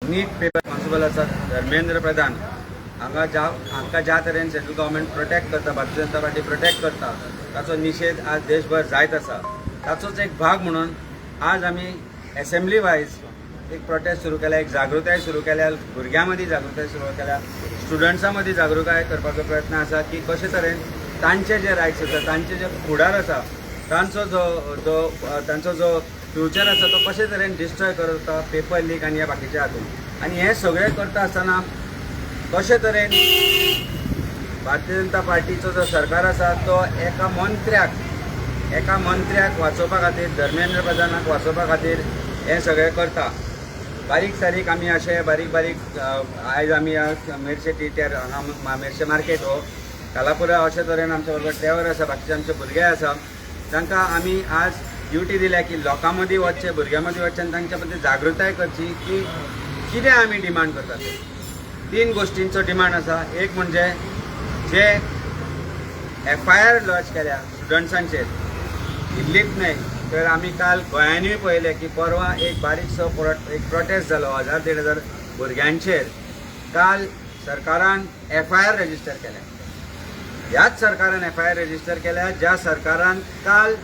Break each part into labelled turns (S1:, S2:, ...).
S1: नीट paper responsible आसा धर्मेंद्र प्रधान हांगा ज्या हांकां ज्या तरेन सेंट्रल गव्हर्मेंट प्रोटेक्ट करता, भारतीय जनता पार्टी प्रोटेक्ट करता, ताचो निशेध आज देशभर जायत आसा. ताचोच एक भाग म्हणून आज आमी एसेंब्ली वायज एक प्रोटेस्ट सुरू केल्या, एक जागृताय सुरू केल्या, भुरग्यां मदीं जागृताय सुरू केल्या, स्टुडंट्सां मदीं जागृताय करपाचो प्रयत्न आसा की कशे तरेन तांचे जे रायट्स आसा, तांचे जे फुडार आसा, तांचो जो जो तांचो जो फ्युचर आसा तो कशे तरेन डिस्ट्रॉय करता पेपर लीक आनी ह्या बाकीच्या हातून. आनी हें सगळें करता आसतना कशे तरेन भारतीय जनता पार्टीचो जो सरकार आसा तो एका मंत्र्याक वाचोवपा खातीर, धर्मेंद्र प्रधानाक वाचोवपा खातीर हें सगळें करता. बारीक सारीक आमी अशे बारीक बारीक आयज आमी मेरशे टिट्यार हांगा मेरशे मार्केट हो कालापुरा अशे तरेन आमच्या बरोबर ट्रेवर आसा, बाकीचे आमचे भुरगे आसा, तांकां आमी आज ड्युटी दिल्या की लोकां मदीं वचचें, भुरग्यां मदीं वचचें आनी तांच्या बद्दल जागृताय करची की कितें आमी डिमांड करतात ते. तीन गोश्टींचो डिमांड आसा. एक म्हणजे जे एफआयआर लॉन्च केल्या स्टुडंट्सांचेर, इतलीच न्हय तर आमी काल गोंयांनूय पळयलें की परवां एक बारीकसो एक प्रोटेस्ट जालो 1000 1,500 भुरग्यांचेर. काल सरकारान एफआयआर रजिस्टर केल्या. ह्याच सरकारान एफआयआर रजिस्टर केल्या ज्या सरकारान काल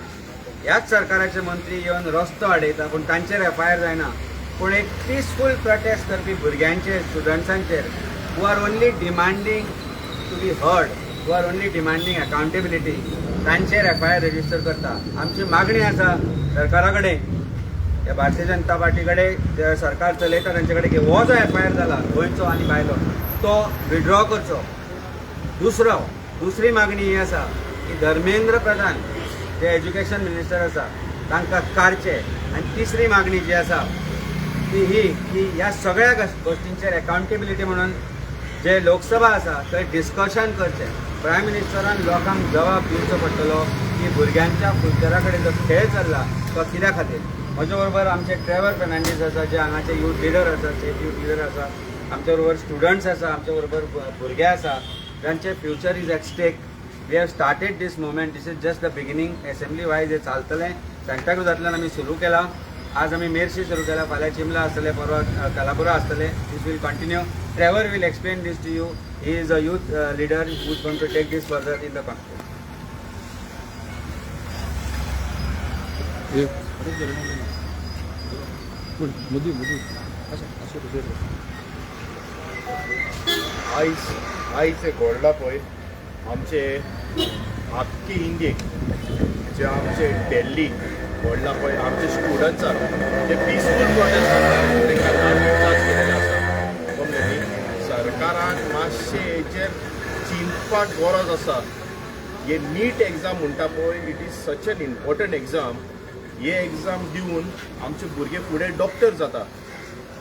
S1: ह्याच सरकाराचे मंत्री येवन रस्तो आडयता, पूण तांचेर एफआयआर जायना. पूण एक पिसफूल प्रोटेस्ट करपी भुरग्यांचेर, स्टुडंट्सांचेर, who are only demanding to be heard, who are only demanding accountability, तांचेर एफआयआर रजिस्टर करता. आमची मागणी आसा सरकारा कडेन, ह्या भारतीय जनता पार्टी कडेन, जे सरकार चलयता तांचे कडेन, की हो जो एफआयआर जाला गोंयचो आनी भायलो तो विड्रॉ करचो. दुसरी मागणी ही आसा की धर्मेंद्र प्रधान जे एज्युकेशन मिनिस्टर आसा तांकां काडचे. आनी तिसरी मागणी जी आसा ती ही की ह्या सगळ्या गोश्टींचेर अकाउंटेबिलिटी म्हणून जे लोकसभा आसा थंय डिस्कशन करचें. प्रायम मिनिस्टरान लोकांक जबाब दिवचो पडटलो की भुरग्यांच्या फ्युचरा कडेन जो खेळ चल्ला तो कित्या खातीर. म्हज्या बरोबर आमचे ट्रेवर फेर्नांडीस आसा, जे हांगाचे यूथ लिडर आसा, स्टेट यूथ लिडर आसा. आमच्या बरोबर स्टुडंट्स आसा, आमच्या बरोबर भुरगे आसा जांचे future is at stake. We have started this movement. This is just the beginning. Assembly wise हे चालतलें. सांताक्रुजांतल्यान आमी सुरू केलां, आज आमी मेरशी सुरू केला, फाल्यां चिमला आसतले, परवा कालापुरा आसतले. This will continue. Trevor will explain this to you. He is a youth leader who is going to take this further in the conference.
S2: हे मदी मदी अशें अशें.
S3: आयज आयज जें घडलां पळय आमचे आख्खे इंडियेक, जे आमचे दिल्ली घडलां पळय, आमचे स्टुडंट्सांक जे पिसफूल प्रोटेस्ट करतात तांकां लाठी चार्ज केलेले आसा, समजलें न्ही? सरकारान मातशें हेजेर चिंतपाक गरज आसा. हे नीट एग्जाम म्हणटा पळय, it is such an important exam. हे एग्जाम दिवन आमचे भुरगे फुडें डॉक्टर जाता.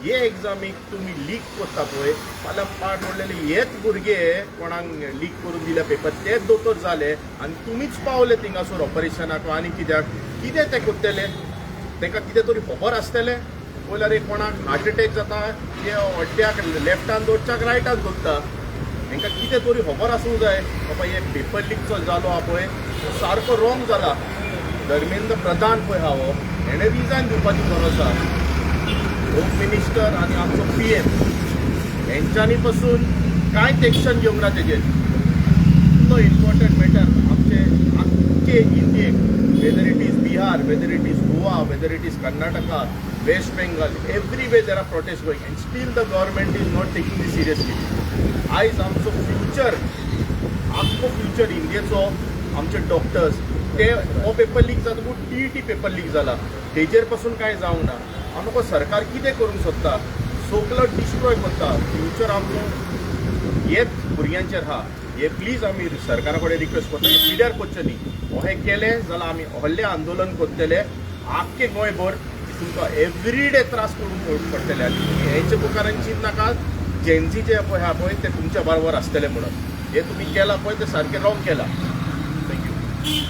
S3: हे एग्जामीक तुमी लीक करता पळय, फाल्यां पाड पडलेले हेच भुरगे कोणाक लीक करून दिल्या पेपर, तेच दोतोर जाले आनी तुमीच पावले थिंगासर ऑपरेशनाक आनी कित्याक कितें ते करतले, तांकां कितें तरी खबर आसतलें. पळयल्यार एक कोणाक हार्ट अटॅक जाता, ते हड्ड्याक लेफ्टान दवरच्याक रायटान दवरता. हेंकां कितें तरी खबर आसूंक जाय बाबा, हे पेपर लीक जो जालो आहा पळय तो सारको रॉंग जाला. धर्मेंद्र प्रधान पळय आहा हो, हेणें रिजायन दिवपाची गरज आहा. होम मिनिस्टर आनी आमचो पीएम हेंच्यांनी पासून कांयच एक्शन घेवंक ना तेजेर. इतलो इम्पॉर्टंट मॅटर आमचे आख्खे इंडियेक, whether it is Bihar, whether it is Goa, whether it is Karnataka, West Bengal, everywhere there are protest going and still the government is not taking this seriously. आयज आमचो future, आख्खो future इंडियेचो, आमचे doctors ते हो paper leak जाता, पूण TET paper leak जाला तेजेर पासून कांय जावंक ना. आमकां सरकार कितें करूंक सोदता? सगलो डिस्ट्रॉय करता फ्युचर आमचो हेच भुरग्यांचेर आहा. हे प्लीज आमी सरकारा कडेन रिक्वेस्ट करता, हे पिड्यार करचें न्ही. अशें केलें जाल्यार आमी व्हडलें आंदोलन करतले आख्खे गोंयभर. तुमकां एवरी डे त्रास करूंक पडटले आनी तुमी हेंचे मुखार चिंतनाका, जेन्झीचे पळय आहा पळय ते तुमच्या बरोबर आसतले म्हणून. हे तुमी केलां पळय तें सारकें रॉंग केलां. Thank you.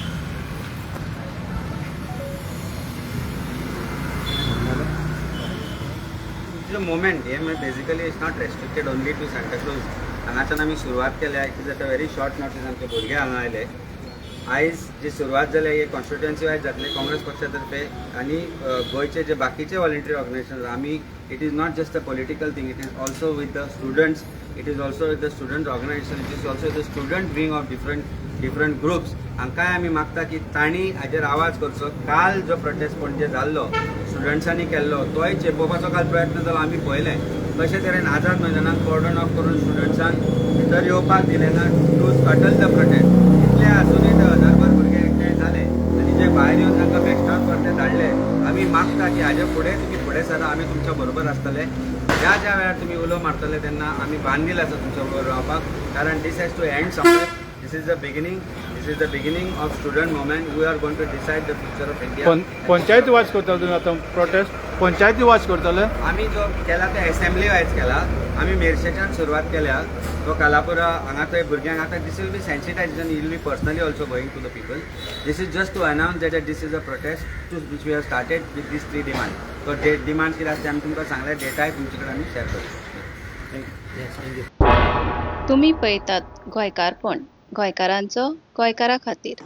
S1: The movement hey basically is not restricted only to Santa Cruz. हांगाच्यान आमी सुरवात केल्या. It is at a very short notice आमचे भुरगे हांगा आयले. आयज जी सुरवात जाल्या ही कॉन्स्टिट्युएन्सी वायज जातली काँग्रेस पक्षा तर्फे आनी गोंयचे जे बाकीचे व्हॉलेंटरी ऑर्गनायझेशन आमी, it is not just a political thing, it is also with the students, it is also with the student organization, it is also the student wing of different different groups. हांकांय आमी मागता की तांणी हाजेर आवाज करचो. काल जो प्रोटेस्ट पणजे जाल्लो, स्टुडंट्सांनी केल्लो, तोय चेपोवपाचो काल प्रयत्न जालो. आमी पळयलें कशे तरेन आझाद मैदानाक कॉर्डन ऑफ करून स्टुडंट्सांक भितर येवपाक दिलें ना टू स्कटल the protest. इतले आसुनूय ते हजारभर भुरगे एकठांय जाले आनी जे भायर येवन तांकां बेश्टात परते धाडले. आमी मागता की हाजे फुडें तुमी फुडें सरा, आमी तुमच्या बरोबर आसतले. ज्या ज्या वेळार तुमी उलो मारतले तेन्ना आमी बांदील आसा तुमच्या बरोबर रावपाक, कारण this has to end somewhere. This is the beginning, this is the beginning of student movement. We are going to decide the future of India.
S2: Panchayat wise करतले तुमी आतां प्रोटेस्ट? पंचायती वायज करतले?
S1: आमी जो केला ते एसेंब्ली वायज केला. आमी मेरशेच्यान सुरवात केल्या, तो कालापुरा हांगा थंय भुरग्यांक. आतां this will be sensitization, will be personally also going to the people. This is just to announce that this is a protest to which we have started with this three demand. तो day demand कितें आसा ते आमी तुमकां सांगले, डेटाय तुमचे कडेन आमी शेअर करूं.
S4: तुमी पळयतात गोंयकारपण, गोंयकारांचो गोंयकारा खातीर.